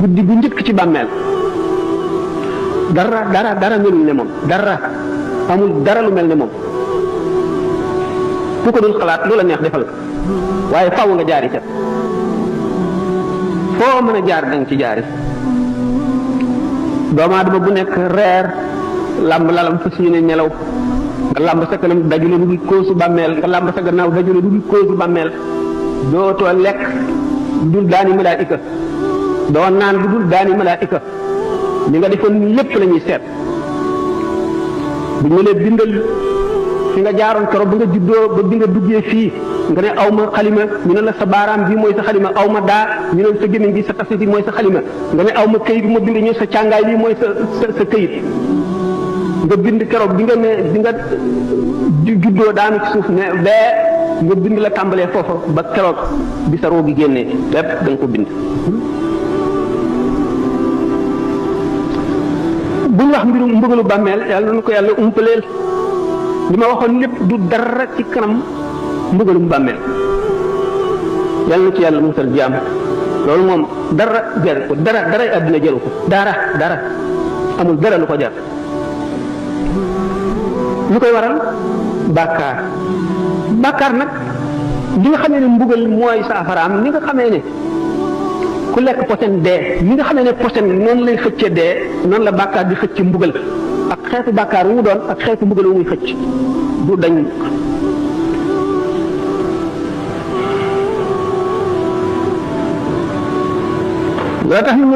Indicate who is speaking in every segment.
Speaker 1: guddi bu njëkk ci bàmmeel dara melul ne moom dara amul dara lu mel ne moom ku ko dul xalaat lu la neex defal ko waaye faaw nga jaari ca foo mën a jaar danga ci jaari doomu aadama bu nekk reer làmb lalam fas yéene nelaw nga làmb sa kanam dajule lu dul koosu bàmmeel nga làmb sa gannaaw dajule lu dul koosu bàmmeel dootoo lekk lu dul daani malaayika doo naan lu dul daani malaayika li nga defoon lépp la ñuy seet bu ñu lee bindal fi nga jaaroon keroog ba nga juddoo ba bi nga duggee fii nga ne aw ma xalima ñu ne la sa baaraam bi mooy sa xalima aw ma daa ñu ne sa gémmiñ bi sa tafsir bi mooy sa xalima nga ne aw ma këyit bu ma bind ñu sa càngaay bi mooy sa këyit nga bind keroog bi nga ne bi nga juddoo daanu ci suuf ne bee nga bind la tàmbalee foofa ba keroog bi sa roo gi génnee lépp da nga ko bind buñ wax mbirum mbugalu bàmmeel yàlla na ko yàlla umpaleel li ma waxoon lépp du dara ci kanam mbugalum bàmmeel yàlla na ci yàlla musal jaam loolu moom dara jar ko dara àddina jaru ko dara amul dara lu ko jar lu koy waral bàkkaar nag li nga xamee ne mbugal mooy saafaraam ni nga xamee ne ku lekk posen dee li nga xamee ne posen noonu lay xëcce dee noonu la bàkkaar di xëcc mbugal ak xeetu bàkkaar wu mu doon ak xeetu mbugal wu muy xëcc du dañ loo tax ñu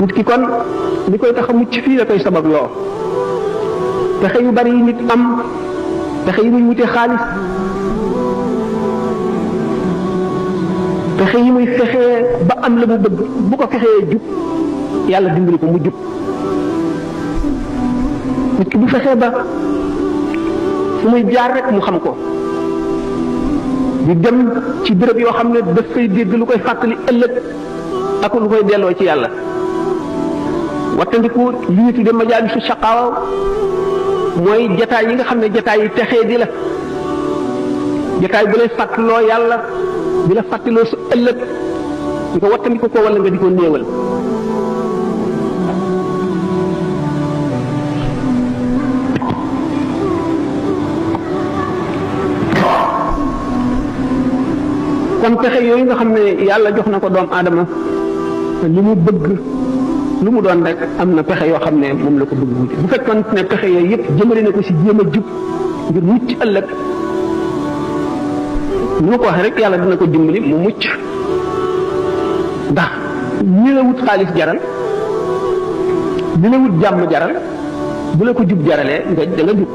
Speaker 1: nit ki kon li koy tax a mucc fii la koy sabab loo pexe yu bari yi nit am pexe yi muy wute xaalis pexe yi muy fexee ba am la mu bëgg bu ko fexee jub yàlla dimbali ko mu jub nit ki bu fexee ba fu muy jaar rek mu xam ko di dem ci béréb yoo xam ne daf koy dégg lu koy fàttali ëllëg ak lu koy delloo ci yàlla wattandiku li ñu tuddee majaalisu shaqaawa mooy jataay yi nga xam ne jataay yi texee di la jataay bu lay fàttaloo yàlla di la fàttaloo sa ëllëg nga wattandiku ko wala nga di ko néewal kon pexe yooyu nga xam ne yàlla jox na ko doomu aadama li mu bëgg lu mu doon rek am na pexe yoo xam ne moom la ko bëgg wuti bu fekkoon ne pexe yooyu yëpp jëmale na ko si jéem a jub ngir mucc ëllëg lu ma ko waxee rek yàlla dina ko dimbali mu mucc ndax ñi la wut xaalis jaral li la wut jàmm jaral bu la ko jub jaralee nga da nga jub